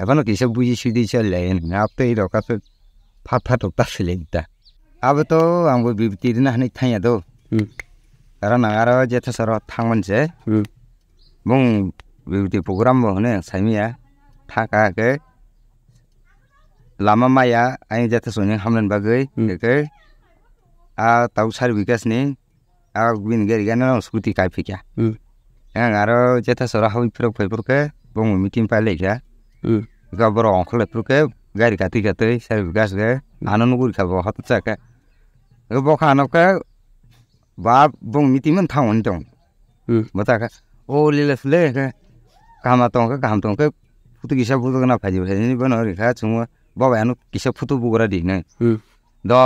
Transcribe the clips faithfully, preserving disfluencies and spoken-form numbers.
Haibano kisa buji sidi chali lai, abtwi rok aswk phat phat rok ta sili ta. Abo to ang bo bibiti rina hinwi thangya do. Hmm. Karon ang aro jetha soro thangmani se. Hmm. Bung bibiti program bo hwnwi ang saimanya. Thaka khe lama maya, ayang jetha soni hamlen bagwi, Hmm. khe a tau sar bikas ni, a bini gari gana scooty kai phikya. Hmm. Ang aro jetha sora hawi phirok phai phurke, bung meeting pai laikha. Hmm. Ga boro ongkhole phurke, gari kati kati, sar bikas ge, Hmm. ano nuguri kha bo hot chaka. Bo kha ano ka, ba bung meeting man thang on tong. Hmm. Bo ta kha, o lile sule kha, kama tong kha, kaham tong kha, photo kisa photo gana phai phai ni bono ri kha, chungo, baba ano kisa photo bugra di na. Hmm. Do,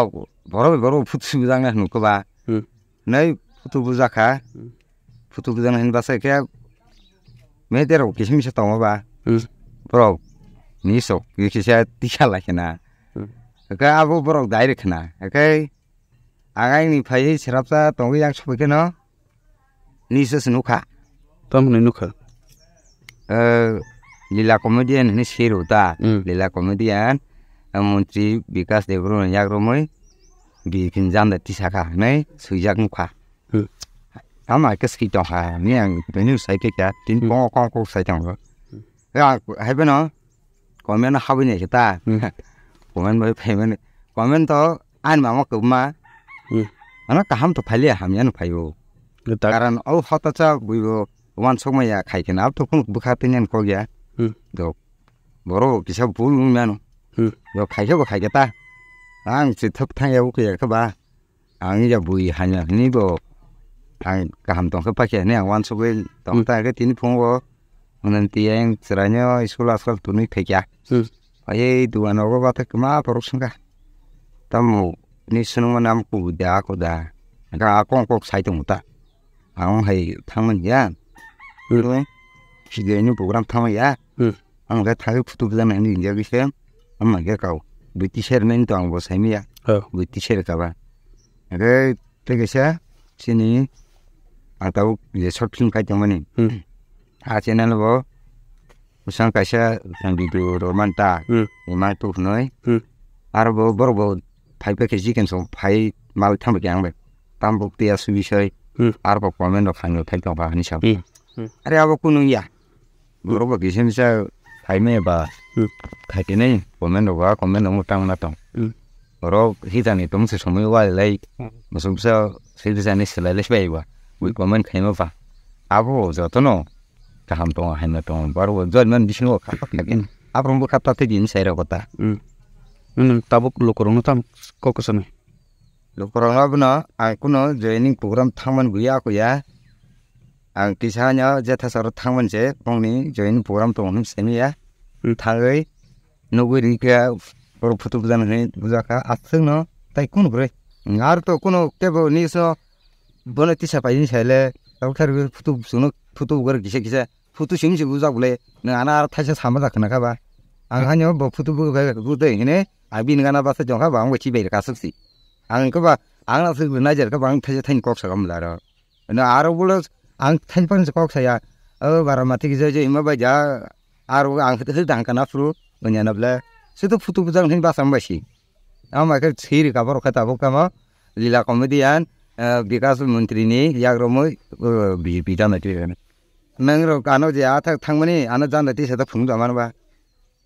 boro boro photo sibijang na nukho ba. Hmm. Nai photo bujakha. Hmm. Photo bujang hin basa khe media rok kisa misa tongo ba. Hmm. Borok ni sok kisa tisa lai khna. Hmm. Khe abo borok direct khna. Khe ang aini phai serapsa tongwi yang sophi kheno ni se nukha. Tamo hwnwi nukha? Eh, Lila comedian hwnwi sero ta. Hmm. Lila comedian, eh, montri Bikas Debbarma ni yakrumwi bini janda tisaka hwnwi swijak nukha. Hmm. Tamo hai khe swi tongkha, ni ang bini sai khe kya, tin Hmm. kongo kong kok sai tongo. Hmm. Ya, hai beno comment habwi nai khe ta. Hmm. Comment bai phaimani. Comment to ani mama kwbma. Hmm. Ano kaham to phailiya, hamya no phaio. Karon o hota cha buibo wansukma ya khai khe na, to kunu bwkha tini ani kok ya. Hmm. Do boro kisa bul wng mano. Hmm. Do khai khe bo khai khe ta. Ang se thok thang ya, ukhe ya khe ba. Ang ya bui hanya hini bo. Ang kaham tong khe pakhe hini ang wansugwi tong Hmm. ta khe tini phungo. Hwnwi tiyang chwraino school askal tunwi phaikya. Hmm. Ai dugan rogo bata kwma borok swngkha. Tamo ni swngmani am kubuda akuda. Hwnkhe a kong kok sai tongo ta. Ang hai thangmani ya. Hmm. Twi sigaini program thangmani ya. Hmm. Ang khe thangwi photo bujana hinwi india gwi se. Ang khe kau. Bui tisir nani to ang bo saimanya. Oh. Bui tisir kaba. Hwnkhe tei kaisa chini ang tabuk je short film kai tongmani. Hmm. A channel bo bwsang kaisa video rw man ta. Hmm. Imang tu hwnwi. Hmm. Aro bo borok bo phai phai khe chicken song phai mal thang khe ang bai. Tam bo tiya subi soi. Hmm. Aro bo comment rok phai thang kha hinwi sa. Hmm. Hmm. Are abo kunu ya. Hmm. Borok bo kisa misa phai me ba. Hmm. Khai khe nai comment rok ba comment rok tang na tong. Hmm. Borok hitani tong se somoi wa lai. Hmm. Musu bisa se bisa ni selai lai bai ba. Wi comment khai ma ba. Abo jotono kaham tongo, haino tongo, borok bo join man bisingo kha kha kha khe. Aphuru bwkha ta tei bini sai rok ta. Hmm. Nwng tabuk lukurokno tamo kok kwchangni? Lukurokno abono ang kuno joining program thangmani gwi ya kho ya. Ang kisa no jetha soro thangmani se bongni joining program tongo hwnwi saimanya. Hmm. Thangwi nugwi ri khe borok photo bujana hinwi bujakha aswkno tei kunu kwrwi. Aro to kuno teibo news no bono tisa paini saile tabuk thar photo chwngno photo bugar kisa kisa. Photo simi se bujak bole, nwng ano aro thaisa sama jak khna kha ba. Ang haino bo photo bu bai bu de hine, ang bini gana basa jong kha ba, ang bo chibai rwkha swk si. Ang khe ba, ang aswk nai jer kha ba, ang thaisa thaini kok sakha mla aro. Nwng aro bole, ang thaisa phang se kok saya, o bara mati kisa je hima bai ja, aro ang hwt hwt dang kana phuru, onya na bole. Se to photo bujak hini basa bai si. Ang bai khe siri ka borok khe tabuk tamo, Lila comedian, eh, Bikas Montri ni yak romwi, eh, B J P jana twi. Nang rok ano je a thak thangmani ano janda tisa ta phunuk da man ba.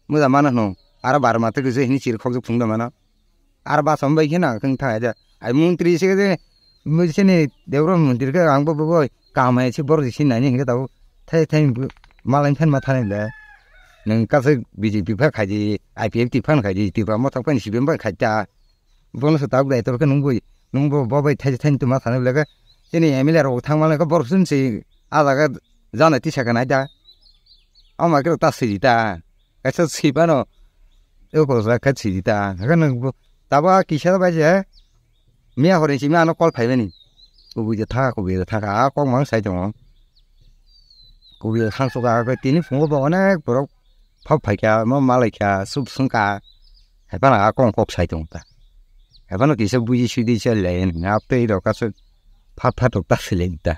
Muda mano hno. Aro bar ma twi kisa hini chir khok phunuk da mano. Aro ba som bai khena kheng tha ja. Ai montri se je mu sini Debra montri khe ang bo bo kam hai si bor si nani hingke tau. Thai thai malai phan ma thani le. Nang ka se B J P pha khai di, I P F T phan khai di, Tipra mo thak phan si bem bai khai ta. Bono se tabuk daitor khe nung bui, nung bo, bo bai thaisa thaini tuma thani bwlai khe chini M L A rok thang mani khe borok chini se ah jaga jana tisa khe nai da. Ama khe ta siri ta. Kaisa swi phano eko khe siri ta. Hakhe nung bo tabo kisa bai je miya hor ni simi ano call phai mani. Kubui je thaka, kubui je thaka, ah kok mang sai tongo. Kubui khang suka khe tini phungo bo onek borok phap phai kha, mo malai kha, sup sung kha. Hai phano a kong kok sai tong ta. Hai phano kisa buji sui di chal lai, ngap tei rok kasu phat phat rok ta sile ta.